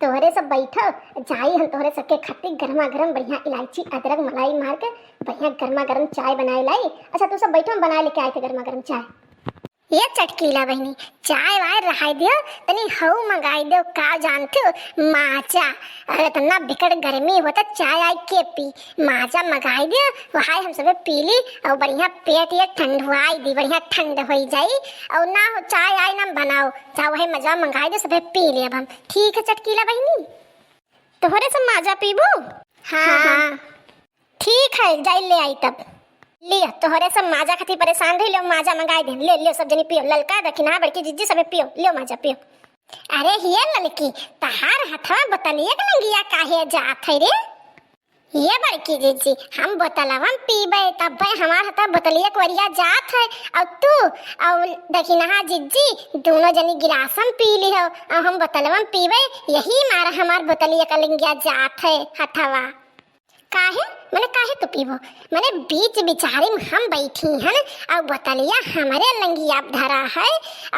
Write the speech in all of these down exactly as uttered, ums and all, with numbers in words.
तोहरे सब बैठो, जाई हम तोहरे सबके खातिर गरमा गरम बढ़िया इलायची अदरक मलाई मार के बढ़िया गरमा गरम चाय बनाए लाई। अच्छा तू सब बैठो, हम बनाए लेके आए थे गरमा गरम चाय। ये चटकीला बहिनी, चाय वाय रहाई दियो, तनी हऊ मंगाई दियो, का जानते हो, माजा। अरे इतना बिकट गर्मी होता, चाय आय के पी, माजा मंगाई दियो, वहाय हम सबे पी ली और बढ़िया पेट ये ठंडुआई दी, बढ़िया ठंड होई जाई। और ना हो चाय आय ना बनाओ, चाहे वही मजा मंगाई दियो, सबे पी ले अब हम। ठीक है चटकीला बहिनी, तोहरे सब माजा पीबू? हाँ, हाँ। हाँ। ठीक है, जाई ले आई तब। लियो, तोहरे सब माजा खातिर परेशान रही, लियो माजा मंगाई दे। ले, लियो सब जनी पियो, ललका दखिना बड़की जिज्जी सबे पियो, लियो माजा पियो। अरे हिये ललकी, तहार हथवा बोतलिया के लंगिया काहे जात है रे? ये बड़की जिज्जी, हम बोतलवा में पीबे, तब्बे हमार हथवा बोतलिया के वरिया जात है, और तू और दखिनहा जिज्जी दोनों जनी गिलास में पी ली हो, और हम बोतलवा में पीबे, यही मारा हमार बोतलिया के लंगिया जात है हथवा। काहे? मने काहे तू पीबो? मने बीच बिचारी में हम बैठी हन और बोतलिया हमरे लंगिया धरा है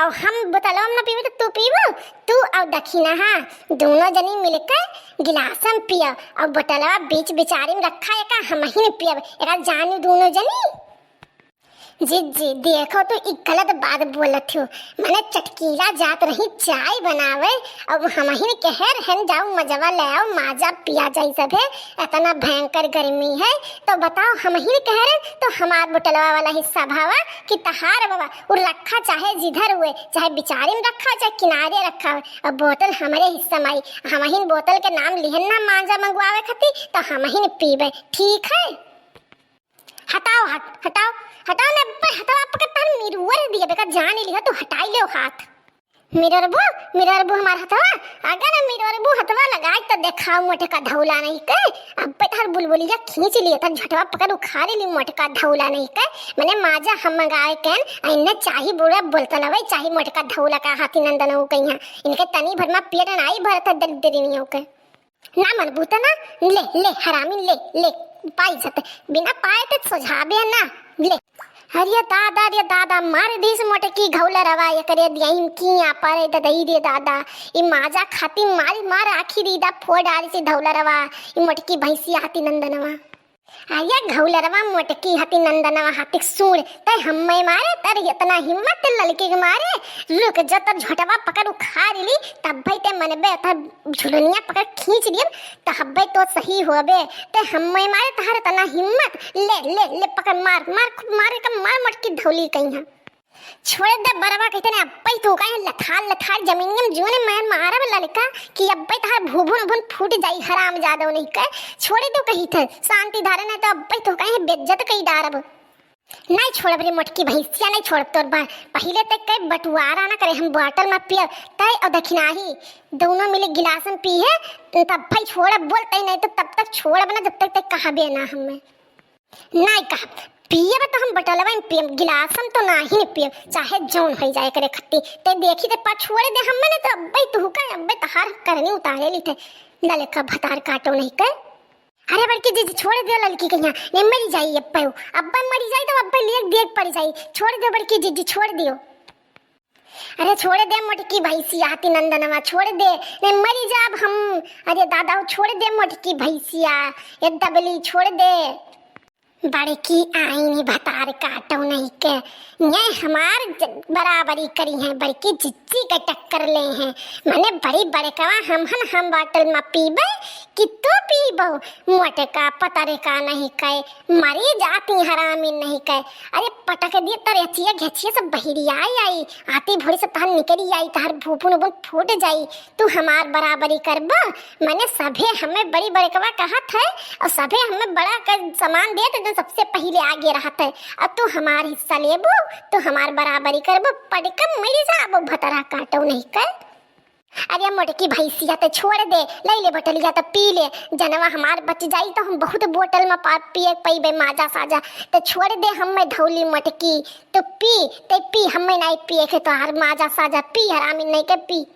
और हम बोतलवा में ना पीबे तो तू पीबो? तू और दखिनहा दोनों जनी मिलके गिलास में पियो और बोतलवा बीच बिचारी में रखा है का, हम ही न पियब। एका जानू दोनों जनी। जिज्जी, देखो तू ई गलत बात बोलत हो। मने चटकीला जात रही चाय बनावे, अब हमहिन कहे रहन जाओ मजवा ले आओ, माजा पिया जाई सभे, इतना भयंकर गर्मी है। तो बताओ, हमहिन कहे रहन तो हमार बोतलवा वाला हिस्सा भावा कि तहार बाबा, उ रखा चाहे जिधर हुए, चाहे बिचारी में रखा, चाहे किनारे रखा हुए, अब बोतल हमरे हिस्सा में आई। हमहिन बोतल के नाम लिहन ना माजा मंगवावे खातिर, तो हमहिन पीबे, ठीक है? हटाओ हाथ, हटाओ, हटाओ ने, अब्बे हथवा पकड़ तहन मिरवर दिया बेका जान लिहा तू, हटाई ले हाथ। मिररबू, मिररबू हमार हथवा, अगर मिररबू हथवा लगाई तो देखाओ मोटका धौला नहीं के, अब्बे तहर बुलबुलिया खींच लिए, तहर झटवा पकड़ उखाड़ ली मोटका धौला नहीं के, मने माजा हम मंगाए केन, इन्ने चाही बुरा बोलतन अबे, चाही मोटका धौला का हाथी नंदन हो कहीं, इनके तनी भर मा पेट नाई भरत है दरिद्रिनियों के। ना मनबू त ना, ले, ले, हरामी, ले, ले, पाई जत, बिना पाए त सोझाबे ना, ले। अरे दादा, रे दादा, मार दीस मोटकी घौलरवा, एकरे दियाइन किया पारे ददई रे दादा, ई माजा खाती मारी मार आखी दीदा फोड़ डारी से धौलरवा, ई मोटकी भैंसी हाथी नंदनवा। अरे घौलरवा मोटकी हाथी नंदनवा हाथी सूर, तै हम्मे मारे, तर इतना हिम्मत ललकी के मारे, रुक जो तर झोटवा पकड़ उखाड़ ली, तब भाई ते मनबे तर झुलनिया पकड़ खींच लियब, त हब्बे तो सही होबे। ते हम्मे मारे तहर तना हिम्मत, ले, ले, ले पकड़ मार, मार, खूब मारे का मार मोटकी धौली कहीं है। छोड़ दे बरवा, कहते ने अब्बे तो कहीं लथार, लथार जमीन में जोने मैं मारब ललका कि अब्बे तहर भूभुन भुन फूट जाई हराम जादो नहीं के। छोड़ दो कही थे, शांति धारे नहीं तो अब्बे तो कहीं बेइज्जत कई डारब। नहीं छोड़ब रे मोटकी भैंसिया, नहीं छोड़ब तोर बा-, पहिले तक के बंटवारा ना करे, हम बोतल में पियब, तय और दखिनाही दोनों मिले गिलास में पी है, तब भाई छोड़ब बोलते नहीं तो तब तक छोड़ब ना जब तक तक कहबे ना हमें। नहीं कहब, पियब तो हम बोतलवा में पियब, गिलास में तो नाही पियब, चाहे जौन होई जाए करे खत्ती। ते देखी ते पा छोड़ दे हमें ना तो अब्बे तू का अब्बे तहार करनी उतारे ली थे। ललका भतार काटो नहीं के। अरे बड़की जीजी छोड़ दियो ललकी के यहाँ, नहीं मरी जाई अब्बे, अब्बे मरी जाई तो अब्बे लिए देख पड़ जाई, छोड़ दियो बड़की जीजी छोड़ दियो। अरे छोड़ दे मोटकी भैंसिया हाथी नंदनवा छोड़ दे, नहीं मरी जाब हम। अरे दादा छोड़ दे मोटकी भैंसिया, ये दबली छोड़ दे। बड़की आईनी भतार काटो नहीं के, ये हमार ज-, बराबरी करी है, बड़की जिज्जी के टक्कर ले हैं। मने बड़ी बड़कवा हम हन, हम बोतल में पीबे कि तू पीबो? मोटका पतरका नहीं के, मरी जाती हरामी नहीं के। अरे पटक दिए तरेचिया घेचिया सब बहिरिया आई, आती भोरी सब तहर निकरी आई, तहर भूपुन उबुन फूट जाई। तू हमार बराबरी करबो? मने सभे हमें बड़ी बड़कवा कहत है और सभे हमें बड़ा कर सामान देत, एकदम सबसे पहिले आगे रहत है। अब तू हमार हिस्सा लेबू, तू हमार बराबरी करबू, पड़कम मरी जाबू, भतरा काटो नहीं कर। अरे मोटकी भैंसिया ते छोड़ दे, ले ले बोतलिया तो पी ले, जनवा हमार बच जाई तो हम बहुत बोतल में पा-, पिए पईबे माजा साजा। ते छोड़ दे, हमें धौली मोटकी, तो पी, ते पी, हमें नहीं पिए के तोहार माजा साजा, पी हरामी नहीं के पी।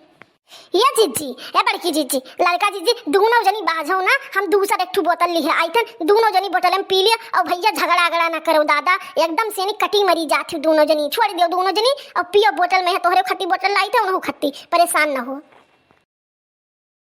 ये जिज्जी, ए बड़की जिज्जी, लड़का जिज्जी, दूनो जनी बाझो ना, हम दूसर एक ठू बोतल लिहे आइथन, दूनो जनी बोतल में पी लिया, और भैया झगड़ा अगड़ा ना करो दादा, एकदम से नी कटी मरी जात हो दूनो जनी, छोड़ दियो दूनो जनी, और पियो बोतल में है, तोहरे खत्ती बोतल लाई थे, उन्हों खत्ती, परेशान ना हो।